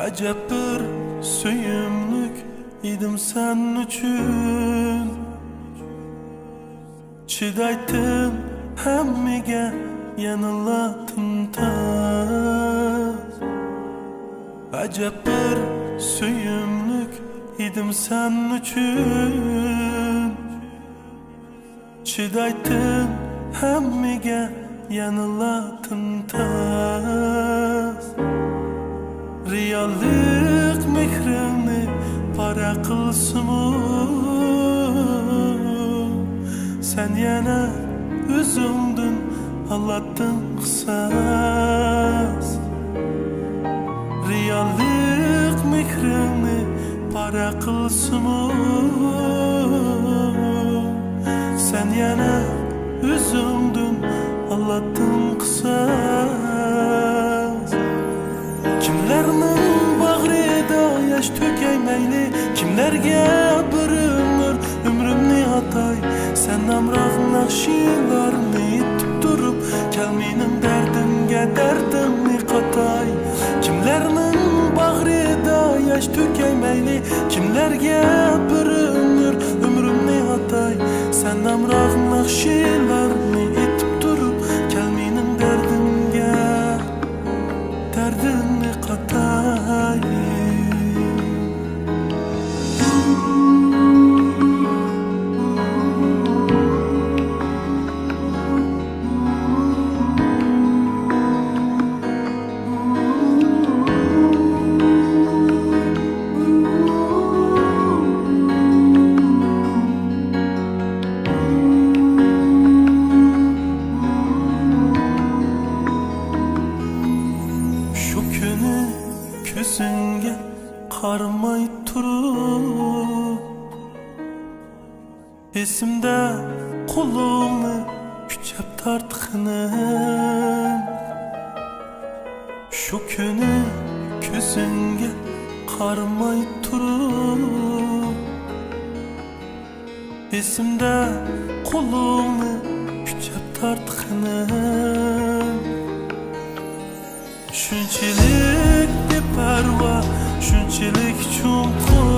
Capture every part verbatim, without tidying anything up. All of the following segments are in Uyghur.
ئەجەب بىر سۆيۈملۈك ئىدىم سەن ئۈچۈن. چىدايتتىم ھەممىگە يەنىلا تىمتاس. ئەجەب بىر سۆيۈملۈك ئىدىم سەن ئۈچۈن. چىدايتتىم ھەممىگە يەنىلا تىمتاس. رېئاللىق مېھرىڭنى پارە قىلسىمۇ، سەن يەنە ئۆزۈڭدىن ئالاتتىڭ قىساس. رېئاللىق مېھرىڭنى پارە قىلسىمۇ، سەن يەنە ئۆزۈڭدىن ئالاتتىڭ قىساس. كىملەرنىڭ باغرىدا ياش تۆكەي مەيلى، كىملەرگە بىر ئۆمۈر ئۆمرۈمنى ئاتاي، سەن ئامراق ناخشىلارنى ئېيتىپ تۇرۇپ، كەل مېنىڭ دەردىمگە دەردىمنى قاتاي. كىملەرنىڭ باغرىدا ياش تۆكەي مەيلى، كىملەرگە بىر ئۆمۈر ئۆمرۈمنى ئاتاي، سەن ئامراق ناخشىلارنى ئېيتىپ تۇرۇپ، كەل مېنىڭ دەردىمگە دەردىمنى قاتاي. شۇ كۈنى كۆزۈڭگە قارىماي تۇرۇپ، ئېسىمدە قولۇڭنى كۈچەپ تارتقىنىم. شۇ كۈنى كۆزۈڭگە قارىماي تۇرۇپ، ئېسىمدە قولۇڭنى كۈچەپ تارتقىنىم. شۇنچىلىك بىپەرۋا، شۇنچىلىك چوڭقۇر.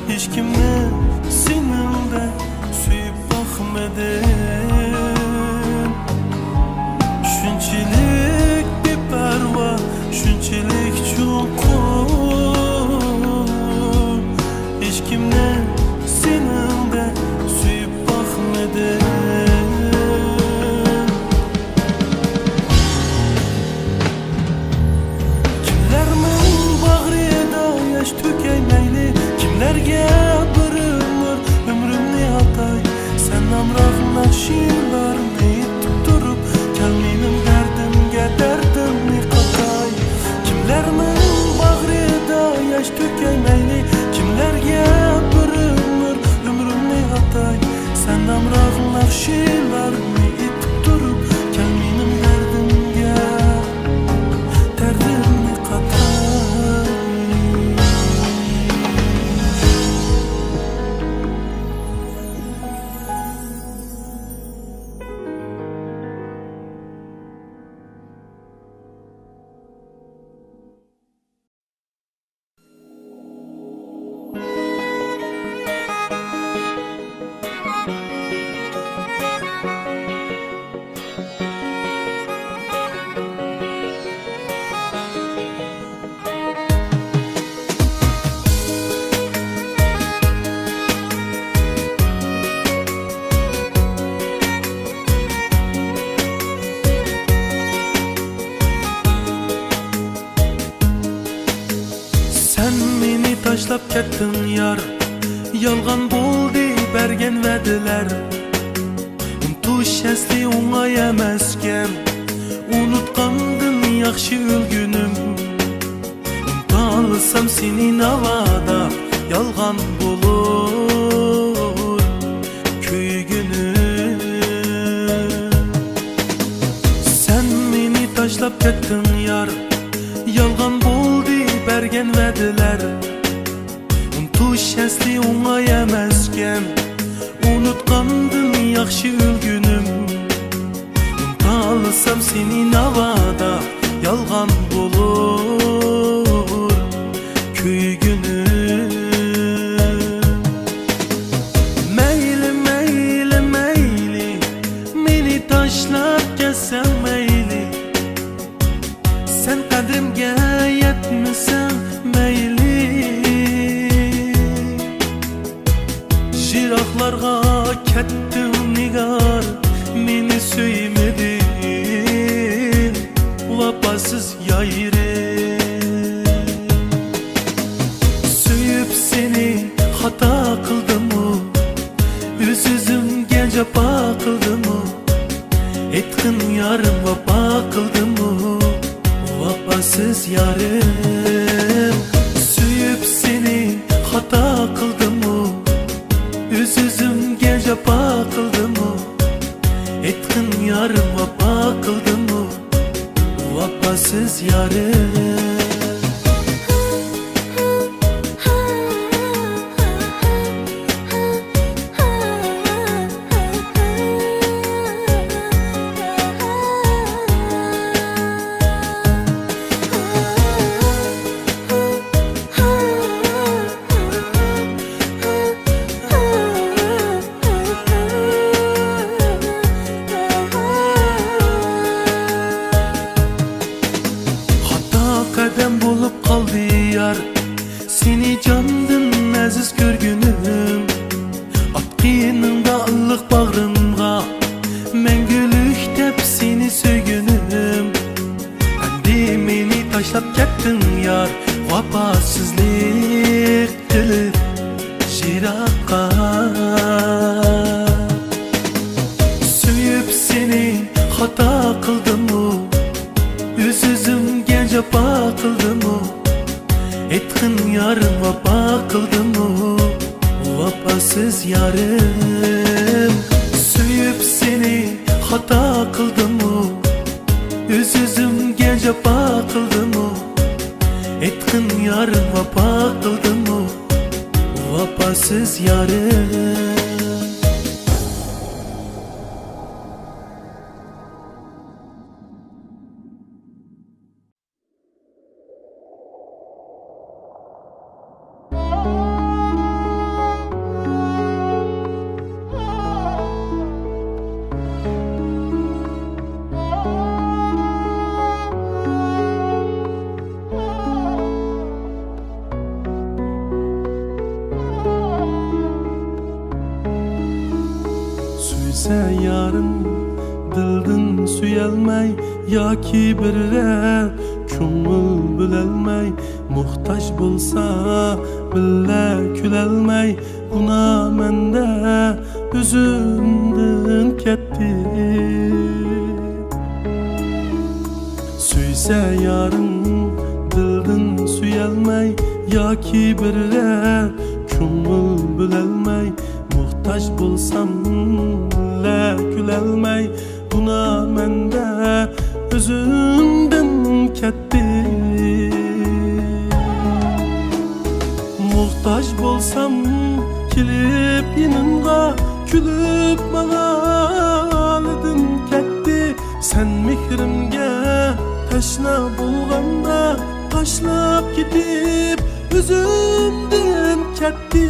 ھېچكىمنى سېنىڭدەك سۆيۈپ باقمىدىم. شۇنچىلىك بىپەرۋا، شۇنچىلىك چوڭقۇر. ھېچكىمنى سېنىڭدەك سۆيۈپ باقمىدىم. كىملەرنىڭ باغرىدا ياش تۆكەي مەيلى، كىملەرگە بىر ئۆمۈر ئۆمرۈمنى ئاتاي، سەن ئامراق ناخشىلارنى ئېيتىپ تۇرۇپ، كەل مېنىڭ دەردىمگە دەردىمنى قاتاي. كىملەرنىڭ باغرىدا ياش تۆكەي مەيلى، كىملەرگە بىر ئۆمۈر ئۆمرۈمنى ئاتاي، سەن ئامراق ناخشىلارنى ئېيتىپ تۇرۇپ، كەل مېنىڭ دەردىمگە دەردىمنى قاتاي. سەن مېنى تاشلاپ كەتتىڭ يار، يالغان بولدى بەرگەن ۋەدىلەر. ئۇنتۇش ئەسلى ئوڭاي ئەمەسكەن، ئۇنتۇشقاندىن ياخشى ئۆلگىنىم. تاللىسام سېنى ناۋادا، يالغان بولۇر كۆيگىنىم. سەن مېنى تاشلاپ كەتتىڭ يار، يالغان بولدى بەرگەن ۋەدىلەر. ئۇنتۇش ئەسلى ئوڭاي ئەمەسكەن، ئۇنۇتقاندىن ياخشى ئۆلگىنىم. ئۇنتالىسام سېنى ناۋادا، يالغان بولۇر كۆيگىنىم. مەيلى، مەيلى، مەيلى، مېنى تاشلاپ كەتسەڭ مەيلى، سەن قەدرىمگە يەتمىسەڭ مەيلى. يىراقلارغا كەتتىڭ نىگار، مېنى سۆيمىدىڭ، ۋاپاسىز يارىم. سۆيۈپ سېنى خاتا قىلدىممۇ، ئۆز-ئۆزۈمگە جاپا قىلدىممۇ؟ ئېيتقىن يارىم، ۋاپا قىلدىممۇ؟ ۋاپاسىز يارىم، سۆيۈپ سېنى خاتا قىلدىممۇ؟ ئۆز-ئۆزۈمگە جاپا قىلدىممۇ؟ ئېيتقىن يارىم، ۋاپا قىلدىممۇ؟ ۋاپاسىز يارىم. خاتا قەدەم بولۇپ قالدى يار، سېنى جاندىن ئەزىز كۆرگىنىم. ئاتقىنىڭدا ئىللىق باغرىمغا، مەڭگۈلۈك دەپ سېنى سۆيگىنىم. ئەمدى مېنى تاشلاپ كەتتىڭ يار، ۋاپاسىزلىق قىلىپ يىراققا. سۆيۈپ سېنى خاتا قىلدىممۇ؟ ئۆز-ئۆزۈمگە جاپا قىلدىممۇ؟ ئېيتقىن يارىم، ۋاپا قىلدىممۇ؟ ۋاپاسىز يارىم، سۆيۈپ سېنى خاتا قىلدىممۇ؟ ئۆز-ئۆزۈمگە جاپا قىلدىممۇ؟ ئېيتقىن يارىم، ۋاپا قىلدىممۇ؟ ۋاپاسىز يارىم. سۆيسە يارىم دىلدىن سۆيەلمەي، ياكى بىرەر كۆڭۈل بۆلەلمەي، موھتاج بولسا بىللە كۈلەلمەي، گۇناھ مەندە ئۆزۈمدىن كەتتى. سۆيسە يارىم دىلدىن سۆيەلمەي، ياكى بىرەر كۆڭۈل بۆلەلمەي، موھتاج بولسام بىللە كۈلەلمەي، گۇناھ مەندە ئۆزۈمدىن كەتتى. موھتاج بولسام كېلىپ يېنىڭغا، كۈلۈپ ماڭا ھالىدىن كەتتى. سەن مېھرىمگە تەشنا بولغاندا، تاشلاپ كېتىپ ئۆزۈمدىن كەتتى.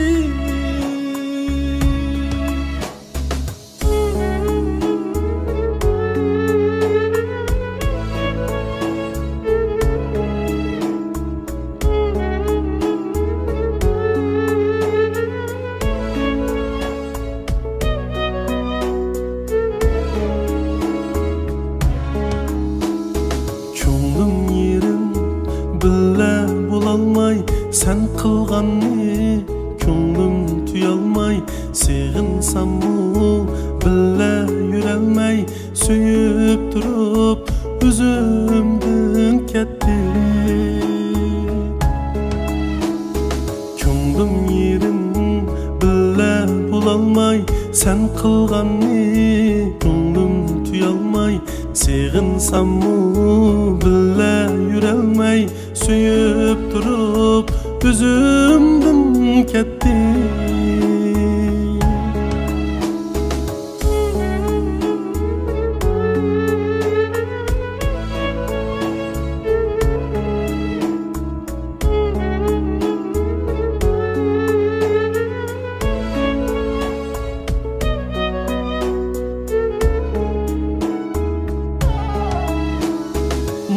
كۆڭلۈم يېرىم بىللە بولالماي، سەن قىلغاننى كۆڭلۈم تۇيالماي، سېغىنساممۇ بىللە يۈرەلمەي، سۆيۈپ تۇرۇپ ئۆزۈمدىن كەتتى. ئالماي، سەن قىلغاننى كۆڭلۈم تۇيالماي، سېغىنساممۇ بىللە يۈرەلمەي، سۆيۈپ تۇرۇپ ئۆزۈمدىن كەتتىم.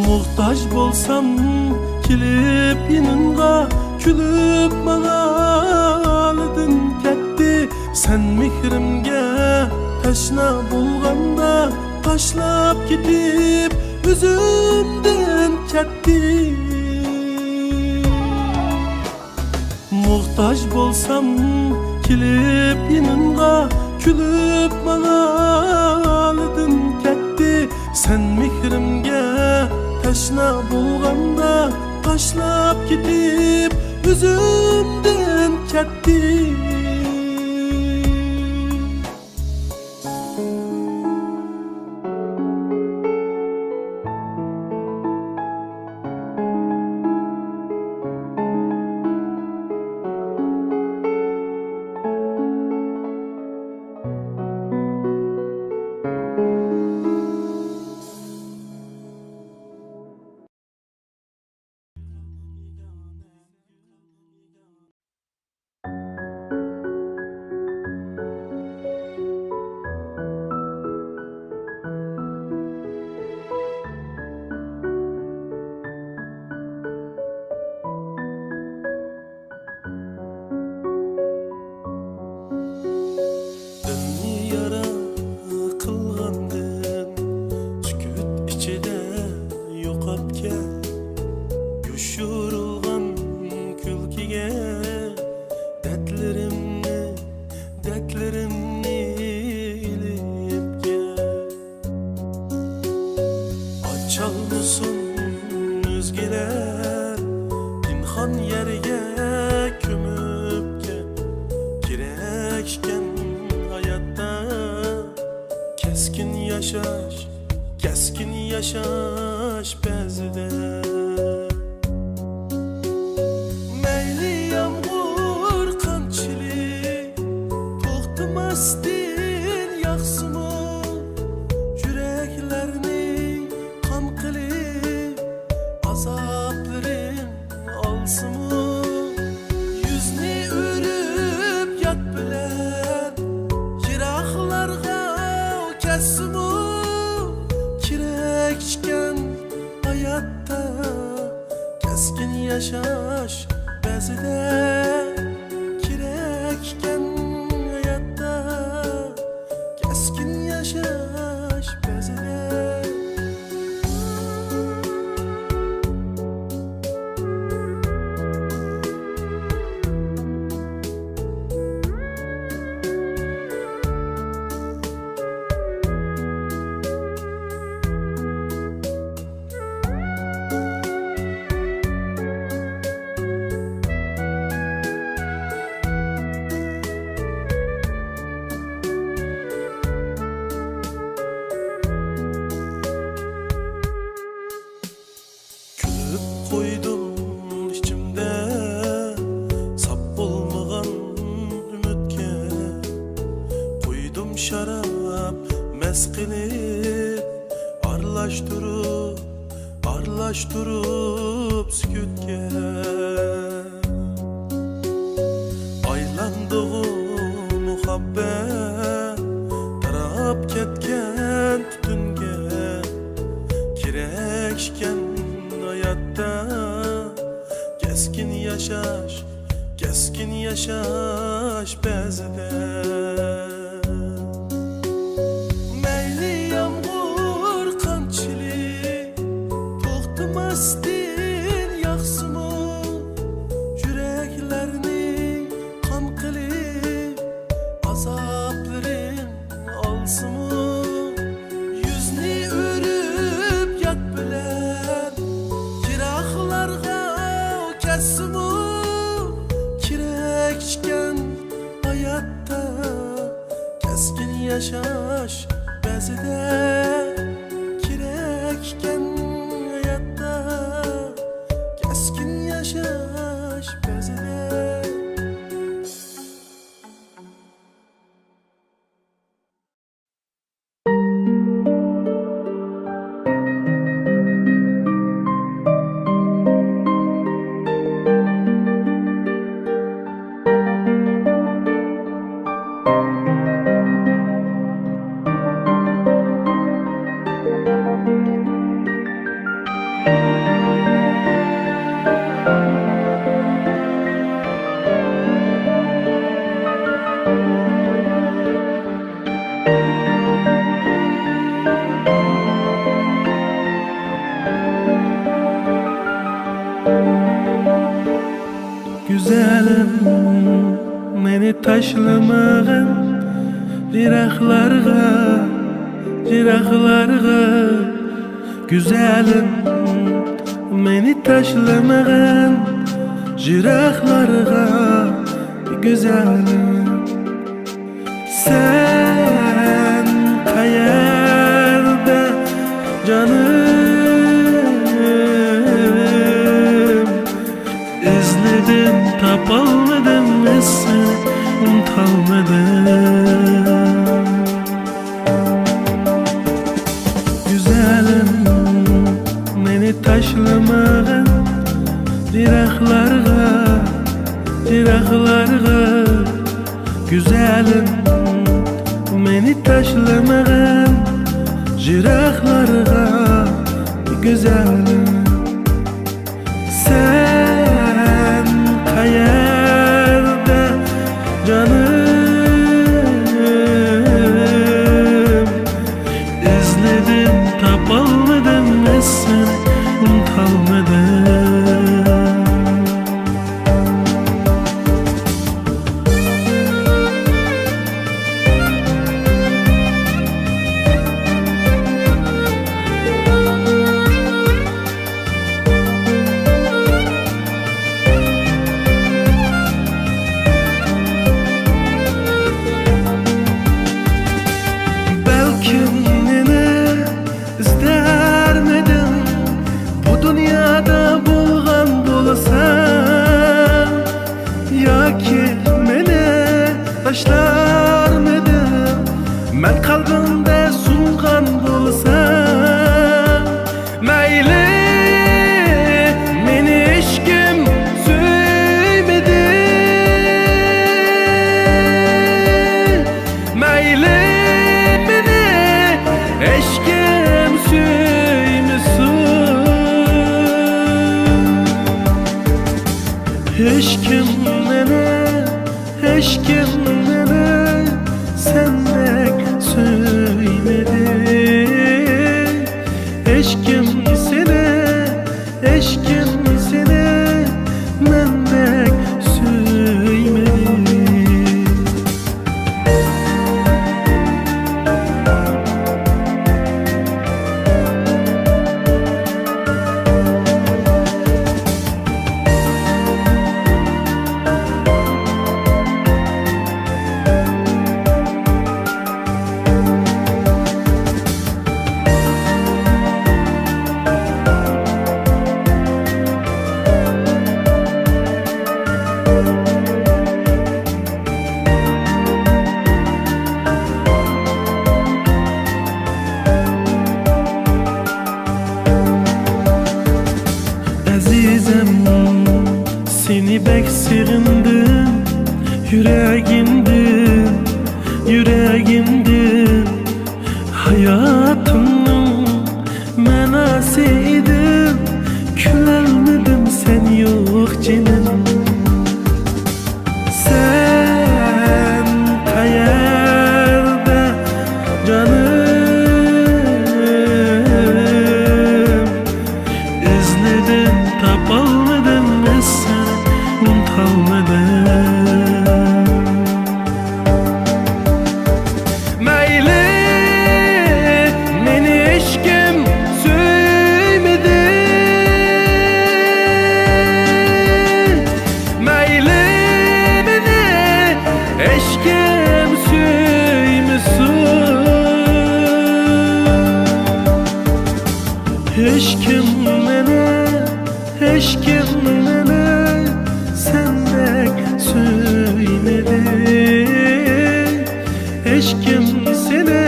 موھتاج بولسام كېلىپ يېنىڭغا، كۈلۈپ ماڭا ھالىدىن كەتتى. سەن مېھرىمگە تەشنا بولغاندا، تاشلاپ كېتىپ ئۆزۈمدىن كەتتى. موھتاج بولسام كېلىپ يېنىڭغا، كۈلۈپ ماڭا ھالىدىن كەتتى. سەن مېھرىمگە تەشنا بولغاندا، تاشلاپ كېتىپ ئۆزۈمدىن كەتتى. دىلنى يارا قىلغاندىن، سۈكۈت ئىچىدە يوقاپ كەت. يوشۇرۇلغان كۈلكىگە دەردلىرىمنى، دەردلىرىمنى ئېلىپ كەل. ئاچالمىسۇن ئۆزگىلەر پىنھان يەرگە كۆمۈپ كەت. كېرەك ئىكەن ھاياتتا كەسكىن ياشاش، كەسكىن ياشاش بەزىدە. مەيلى يامغۇر قانچىلىك توختىماستىن ياغسىمۇ، يۈرەكلەرنى قان قىلىپ ئازابلىرىڭ ئالسىمۇ، يۈزنى ئۆرۈپ يات بىلەن يىراقلارغا كەتسىمۇ، كېرەك ئىكەن ھاياتتا كەسكىن ياشاش بەزىدە. كېرەك ئىكەن ھاياتتا كەسكىن ياشاش بەزىدە. كۈلۈپ قويدۇم ئىچىمدە ساپ بولمىغان ئۈمىدكە، قۇيدۇم شاراب مەس قىلىپ، ئارىلاشتۇرۇپ، ئارىلاشتۇرۇپ سۈكۈتكە. ئايلاندىغۇ مۇھەببەت تاراپ كەتكەن تۈتۈنگە. كېرەك ئىكەن ھاياتتا كەسكىن ياشاش، كەسكىن ياشاش بەزىدە. مەيلى يامغۇر قانچىلىك توختىماستىن ياغسىمۇ، يۈرەكلەرنى قان قىلىپ ئازابلىرىڭ ئالسىمۇ، يۈزنى ئۆرۈپ يات بىلەن يىراقلارغا كەتسىمۇ، كېرەك ئىكەن ھاياتتا تاشلىمىغىن يىراقلارغا، يىراقلارغا، گۈزەلىم. مېنى تاشلىمىغىن يىراقلارغا، گۈزەلىم. سەن قەيەردە جانىم؟ ئىزلىدىم، تاپالمىدىم، ئىزىڭنى ئۇنتالمىدىم. گۈزەلىم، مېنى تاشلىمىغىن يىراقلارغا، يىراقلارغا. گۈزەلىم، مېنى تاشلىمىغىن يىراقلارغا، گۈزەلىم. سەن قەيەردە جانىم؟ ئىزلىدىم، تاپالمىدىم، ئىزىڭنى ئۇنتالمىدىم. بەلكىم مېنى ئىزدەرمىدىڭ، بۇ دۇنيادا بولغان بولساڭ، ياكى مېنى تاشلارمىدىڭ، مەن قەلبىڭدە سۇنغان بولساڭ، مەيلى، مېنى ھېچكىم سۆيمىدى. مەيلى، مېنى ھېچكىم سۆيمىسۇن. ھېچكىم مېنى، ھېچكىم مېنى سەندەك سۆيمىدى. ھېچكىم سېنى، ھېچكىم سېنى مەندەك سۆيمىدى. ئەزىزىم، سېنى بەك سېغىندىم، يۈرەگىمدىن، يۈرەگىمدىن. ھاياتىمنىڭ مەناسى ئىدىڭ، كۈلەلمىدىم سەن يوق جېنىم. سەن قەيەردە جانىم؟ ئىزلىدىم، تاپالمىدىم، ئىزىڭنى ئۇنتالمىدىم. مەيلى، مېنى ھېچكىم سۆيمىدى. مەيلى، مېنى ھېچكىم سۆيمىسۇن. ھېچكىم مېنى، ھېچكىم مېنى سەندەك سۆيمىدى. ھېچكىم سېنى،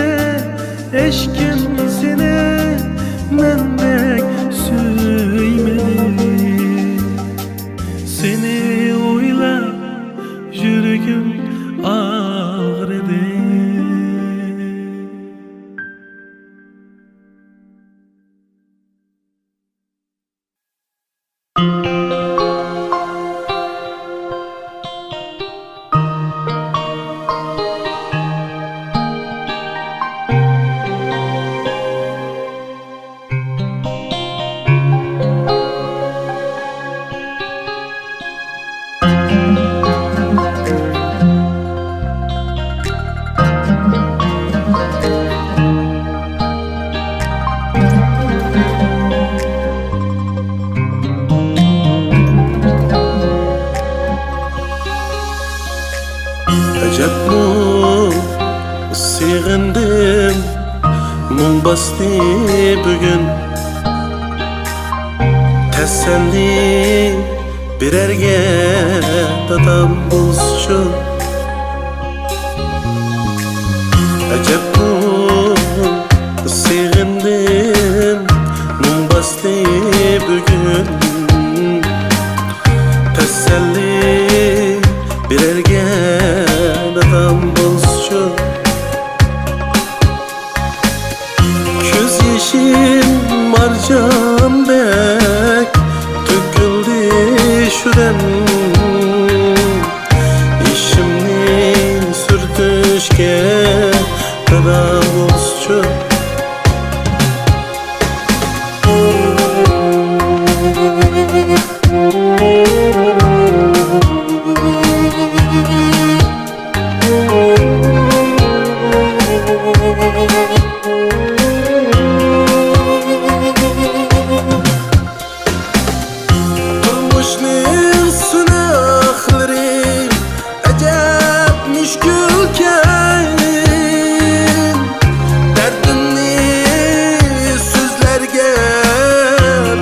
ھېچكىم سېنى مەندەك سۆيمىدى. سېنى ئويلاپ يۈرىكىم ئاغرىدى. بۈگۈن تەسەللى بېرەرگە دادام بولسىچۇ. ئەجەبمۇ سېغىندىم، مۇڭ باستى بۈگۈن تەسەللى بېرەرگە دادام بولسىچۇ. كۆز يېشىم مارجاندەك تۆكۈلدى شۇ دەم. يېشىمنى سۈرتۈشكە دادام بولسىچۇ. تۇرمۇشنىڭ سىناقلىرى ئەجەب مۈشكۈلكەن. دەردىمنى سۆزلەرگە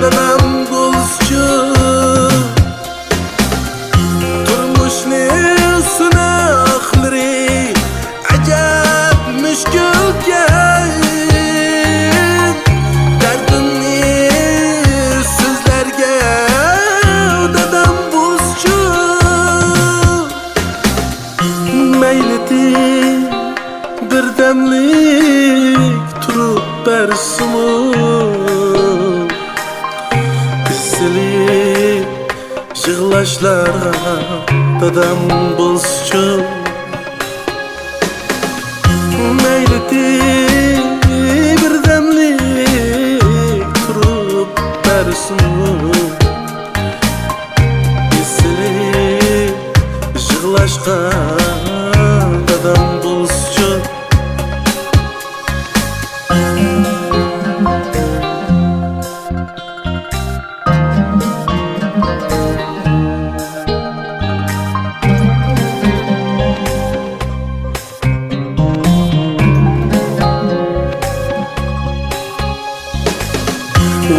دادام بولسىچۇ. تۇرمۇشنىڭ سىناقلىرى ئەجەب مۈشكۈلكەن. دەردىمنى سۆزلەرگە دادام بولسىچۇ. مەيلىتى بىردەملىك تۇرۇپ بەرسىمۇ، ئېسىلى يىغلاشلارغا دادام بولسىچۇ. مەيلىتى بىردەملىك تۇرۇپ بەرسىمۇ، ئېسىلى يىغلاشقا دادام بولسىچۇ.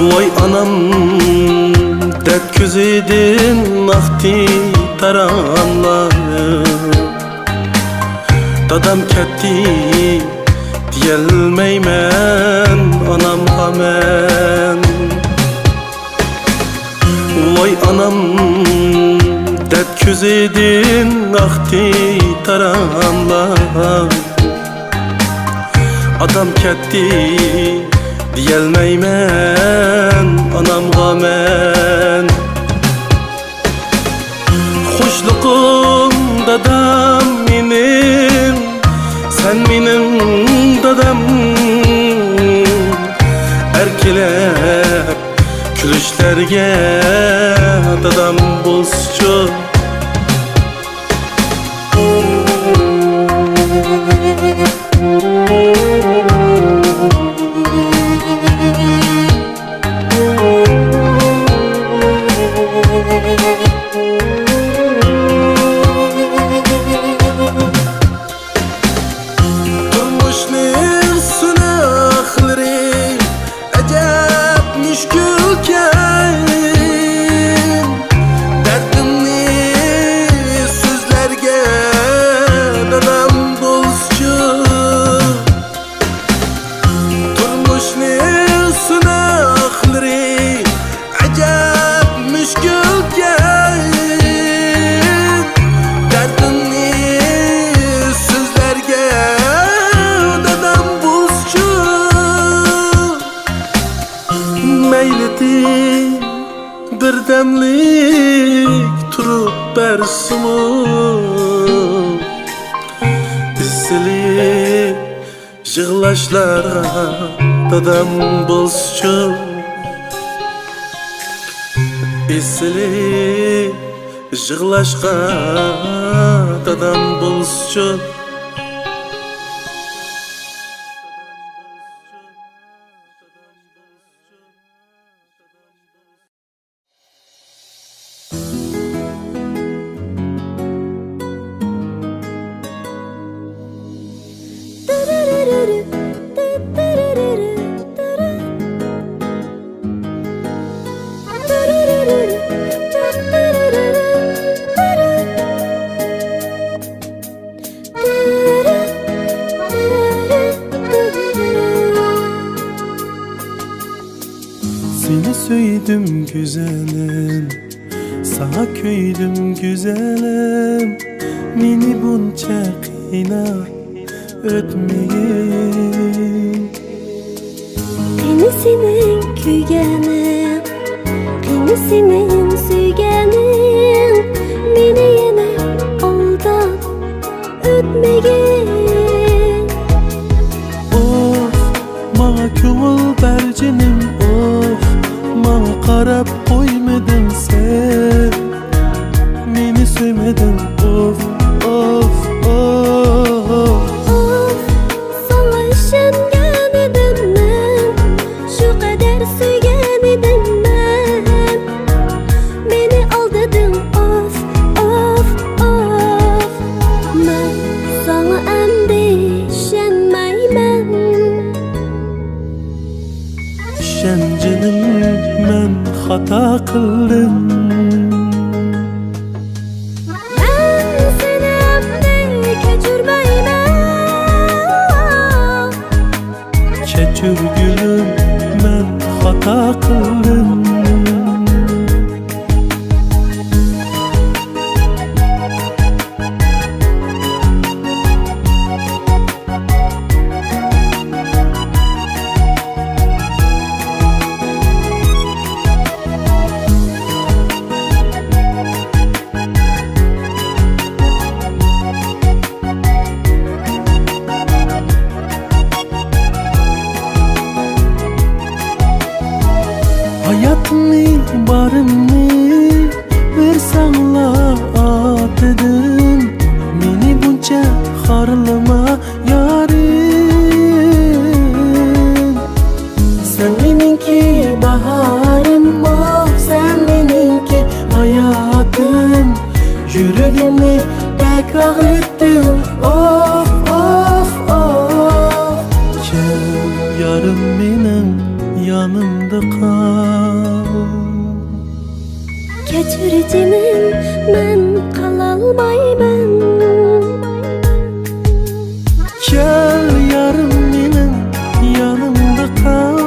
ۋاي ئانام، دەرد كۆزىدىن ئاقتى تاراملار. دادام كەتتى دېيەلمەيمەن ئانامغا مەن. ۋاي ئانام، دەرد كۆزىدىن ئاقتى تاراملار. ئاتام كەتتى دېيەلمەيمەن ئانامغا مەن. خوشلۇقۇم دادام مېنىڭ، سەن مېنىڭ دادام. ئەركىلەپ كۈلۈشلەرگە دادام بولسىچۇ. تۇرمۇشنىڭ سىناقلىرى ئەجەب مۈشكۈلكەن. دەردىمنى سۆزلەرگە دادام بولسىچۇ. تۇرمۇشنىڭ سىناقلىرى ئەجەب مۈشكۈلكەن. دەردىمنى سۆزلەرگە دادام بولسىچۇ. مەيلىتى بىردەملىك تۇرۇپ بەرسىمۇ، ئېسىلى يىغلاشلارغا دادام بولسىچۇ. ئېسىلى يىغلاشقا دادام بولسىچۇ. ساڭا كۆيدۈم گۈزەلىم، مېنى بۇنچە قىيناپ ئۆتمىگىن. قېنى سېنىڭ كۆيگىنىڭ، قېنى سېنىڭ سۆيگىنىڭ، مېنى يەنە ئالداپ ئۆتمىگىن. ئوھ، ماڭا كۆڭۈل بەر جېنىم، ئوھ، ماڭا قاراپ قويمىدىڭ سەن، مېنى سۆيمىدىڭ، ئوھ، ئوھ، ئوھ. ئوھ، ساڭا ئىشەنگەن ئىدىم مەن، شۇ قەدەر سۆيگەن ئىدىم مەن، مېنى ئالدىدىڭ، ئوف، ئوف، ئوف. مەن ساڭا ئەمدى ئىشەنمەيمەن. ئىشەن جېنىم، مەن خاتا قىلدىم. مەن سېنى ئەمدى كەچۈرمەيمەن. كەچۈر گۈلۈم، مەن خاتا قىلدىم. ھاياتنى، بارىمنى بەرسەڭلا ئاتىدىن، مېنى بۇنچە خارلىما يارىم. سەن مېنىڭكى باھارىم، ئوھ، سەن مېنىڭكى ھاياتىم. يۈرىكىمنى بەك ئاغرىتتىڭ، ئوھ، ئوھ، ئوھ. كەل يارىم مېنىڭ يانىمدا قال. كەچۈر جېنىم، مەن قالالمايمەن. كەل يارىم مېنىڭ يانىمدا قال.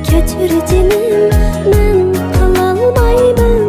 كەچۈر جېنىم، مەن قالالمايمەن.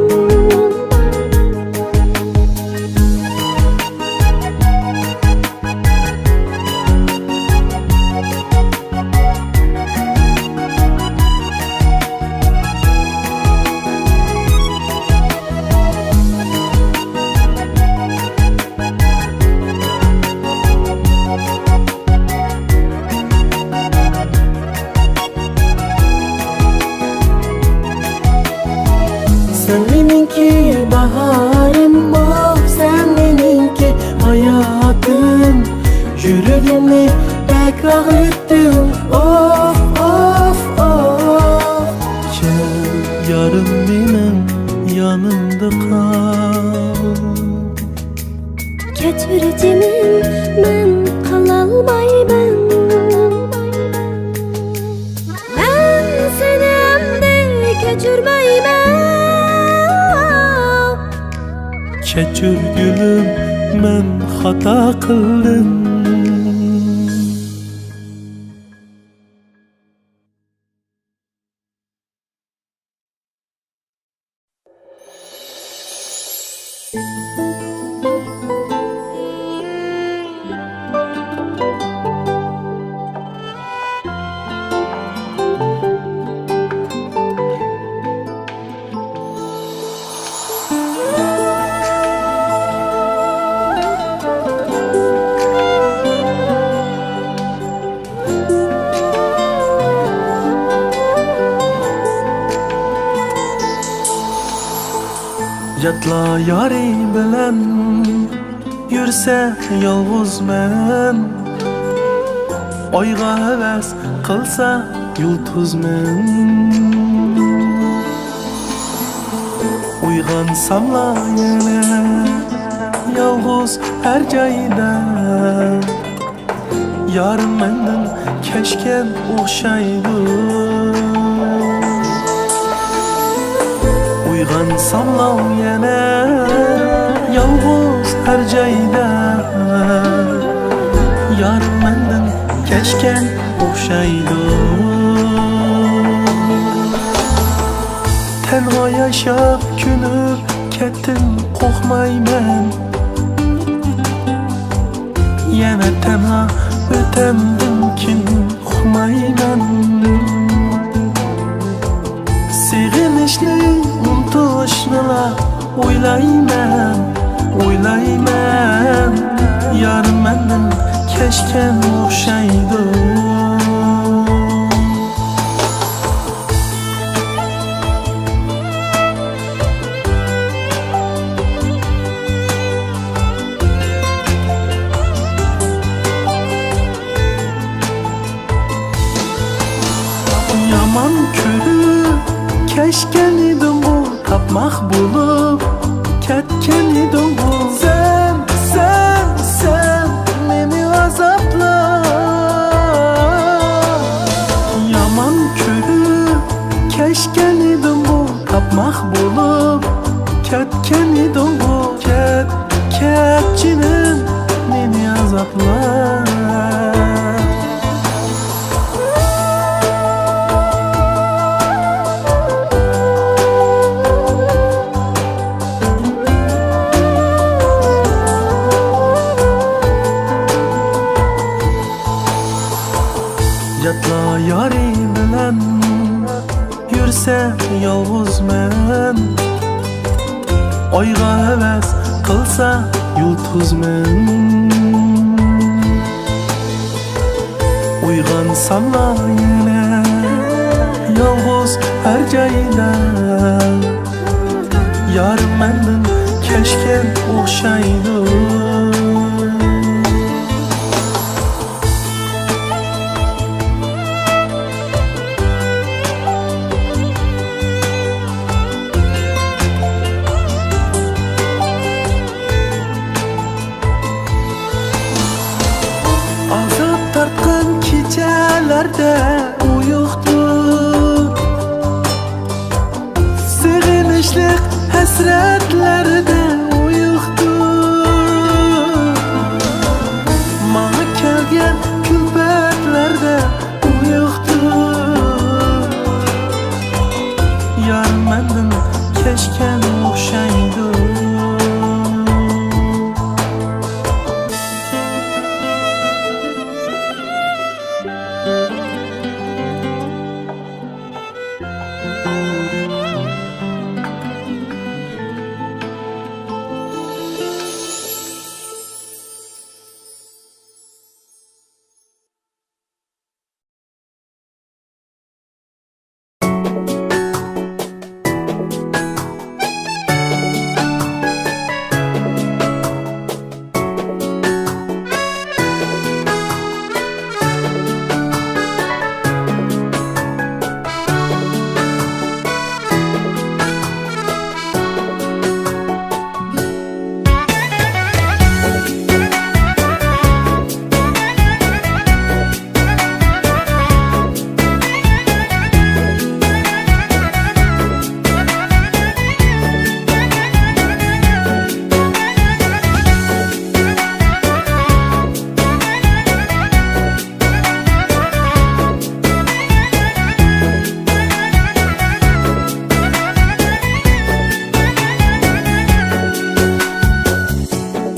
سەن مېنىڭكى باھارىم، ئوھ، سەن مېنىڭكى ھاياتىم. يۈرىكىمنى بەك ئاغرىتتىڭ، ئوھ، ئوھ، ئوھ. كەل يارىم مېنىڭ يانىمدا قال. كەچۈر جېنىم، مەن قالالمايمەن. مەن سېنى ئەمدى كەچۈرمەيمەن. كەچۈر گۈلۈم، مەن خاتا قىلدىم. ياتلا يارى بىلەن يۈرسە يالغۇزمەن، ئايغا ھەۋەس قىلسا يۇلتۇزمەن. ئويغانساملا يەنە يالغۇز ھەر جايدا، يارىم مەندىن كەچكەن ئوخشايدۇ. ئويغانساملا يەنە يالغۇز ھەر جايدا، يارىم مەندىن كەچكەن ئوخشايدۇ. تەنھا ياشاپ كۆنۈپ كەتتىم، قورقمايمەن. يەنە تەنھا ئۆتەمدىم كىم، ئۇقمايمەن. سېغىنىشنى ئۇنتۇشنىلا ئويلايمەن، ئويلايمەن. يارىم مەندىن كەچكەن ئوخشايدۇ. يامان كۆرۈپ كەچكەن ئىدىڭغۇ، تاپماق بولۇپ كەتكەن ئىدىڭغۇ. سەن، سەن، سەن مېنى ئازابلا. يامان كۆرۈپ كەچكەن ئىدىڭغۇ، تاپماق بولۇپ كەتكەن ئىدىڭغۇ. كەت، كەت جېنىم، مېنى ئازابلا. ياتلا يارى بىلەن يۈرسە يالغۇز مەن، ئايغا ھەۋەس قىلسا يۇلتۇز مەن. ئويغانساملا يەنە يالغۇز ھەر جايدا، يارىم مەندىن كەچكەن ئوخشايدۇ. ئازاب تارتقان كېچەلەردە ئۇيۇقتۇر، سېغىنىشلىق ھەسرەتلەردە ئۇيۇقتۇر، ماڭا كەلگەن كۈلپەتلەردە ئۇيۇقتۇر. يار مەندىن كەچكەن ئوخشايدۇ.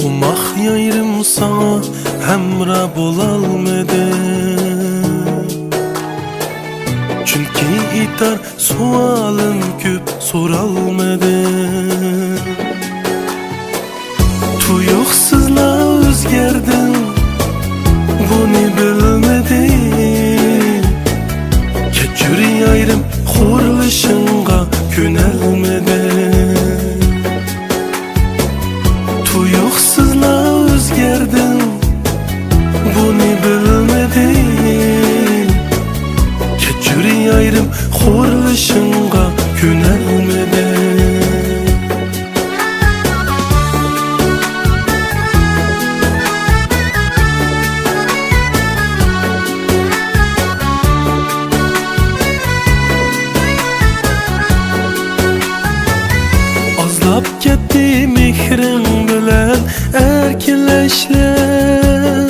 ئوماق يايرىم ساڭا ھەمراھ بولالمىدىم، چۈنكى ئېيتار سوئالىم كۆپ، سورالمىدىم. تۇيۇقسىزلا ئۆزگەردىڭ، بۇنى بىلمىدىم. كەچۈر يايرىم، خورلىشىڭغا كۆنەلمىدىم. تۇيۇقسىزلا ئۆزگەردىڭ، بۇنى بىلمىدىم. كەچۈر يايرىم، خورلىشىڭغا كۆنەلمىدىم. ئازلاپ كەتتى مېھرىڭ بىلەن ئەركىلەشلەر.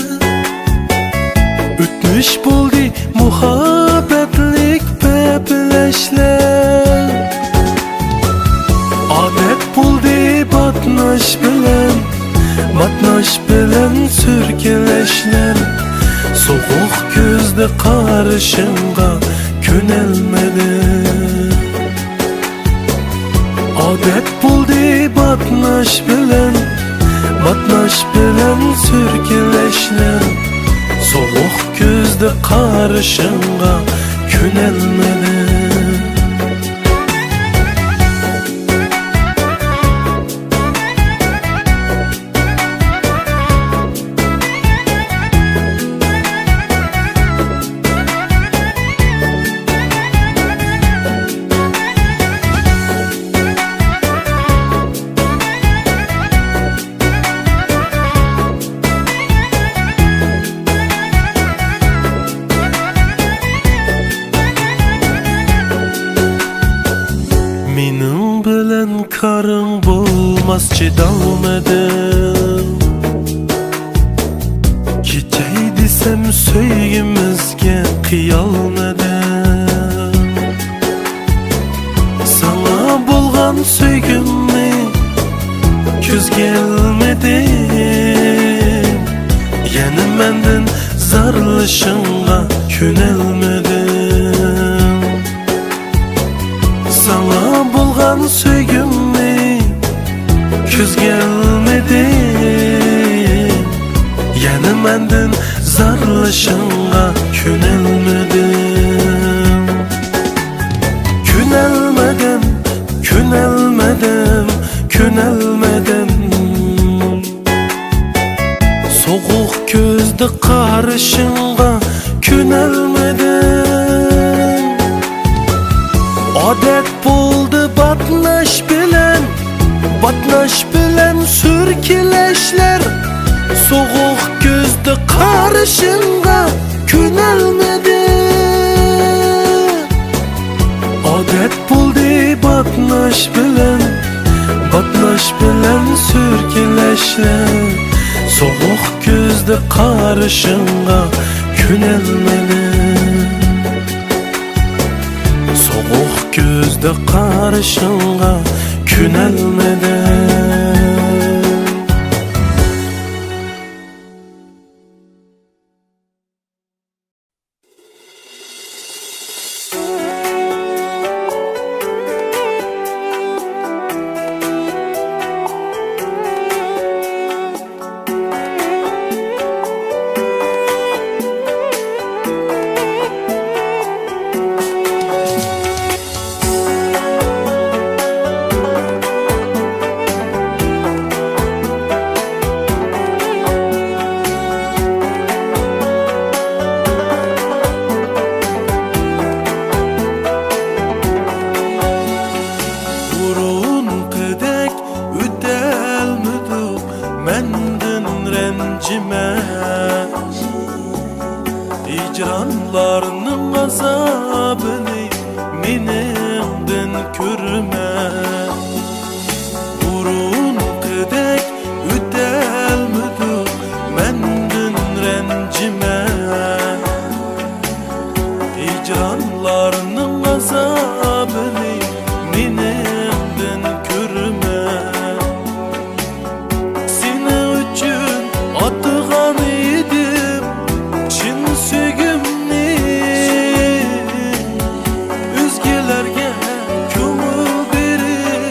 ئۆتمۈش بولدى مۇھەببەتلىك پەپلەشلەر. قارىشىڭغا كۆنەلمىدىم. ئادەت بولدى باتناش بىلەن، باتناش بىلەن سۈركىلەشلەر. سوغۇق كۆزدە قارىشىڭغا كۆنەلمىدىم. مېنىڭ بىلەن كارىڭ بولماس، چىدالمىدىم. كېچەي دېسەم سۆيگۈمىزگە قىيالمىدىم. ساڭا بولغان سۆيگۈمنى كۆزگە ئىلمىدىم. يەنە مەندىن زارلىشىڭغا كۆنەلمىدىم. ساڭا بولغان سۆيگۈمنى كۆزگە ئىلمىدىم. يەنە مەندىن زارلىشىڭغا كۆنەلمىدىم. كۆنەلمىدىم، كۆنەلمىدىم، كۆنەلمىدىم. سوغۇق كۆزدە قارىشىڭغا كۆنەلمىدىم. ئادەت بولدى باتناش بىلەن، باتناش بىلەن سۈركىلەشلەر. سوغۇق كۆزدە قارىشىڭغا كۆنەلمىدىم. ئادەت بولدى باتناش بىلەن، باتناش بىلەن سۈركىلەشلەر. سوغۇق كۆزدە قارىشىڭغا كۆنەلمىدىم. سوغۇق كۆزدە قارىشىڭغا كۆنەلمىدىم. بۇرۇنقىدەك ئۆتەلمىدۇق مەندىن رەنجىمە. ھىجرانلارنىڭ ئازابىنى مېنىڭدىن كۆرمە. بۇرۇنقىدەك ئۆتەلمىدۇق مەندىن رەنجىمە. ھىجرانلارنىڭ ئازابىنى مېنىڭدىن كۆرمە. سېنىڭ ئۈچۈن ئاتىغان ئىدىم چىن سۆيگۈمنى. ئۆزگىلەرگە كۆڭۈل بېرىپ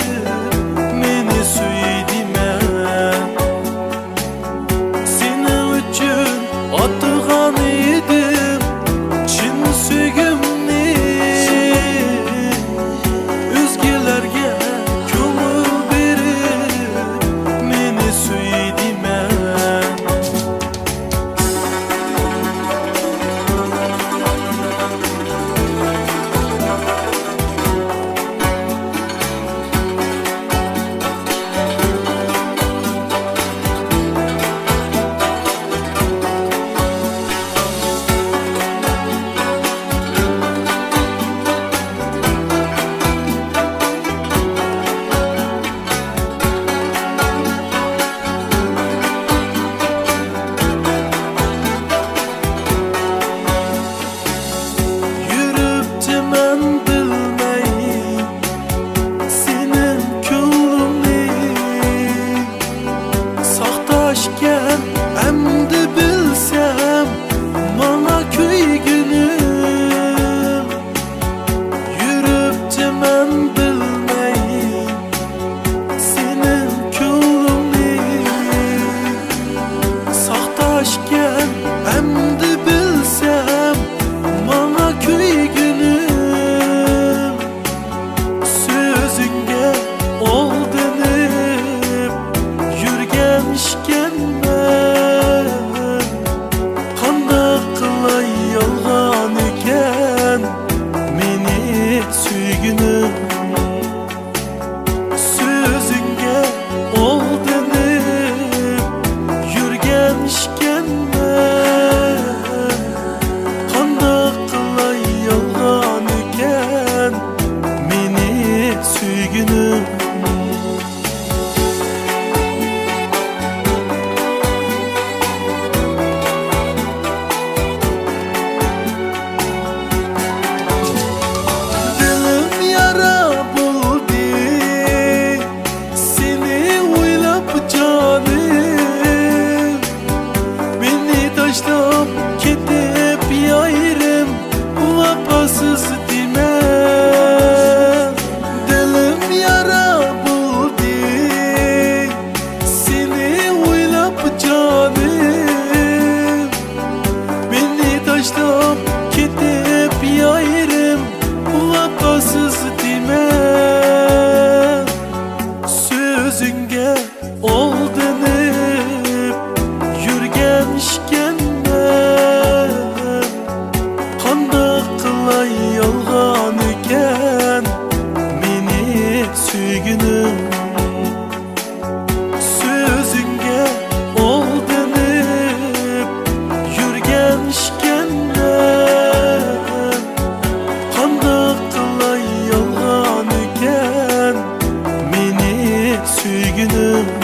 سۆيگۈنۈم، سۆزۈڭگە ئالدىنىپ يۈرگەن ئىكەنمەن. قانداق قىلاي، يالغان ئىكەن مېنى سۆيگۈنۈم.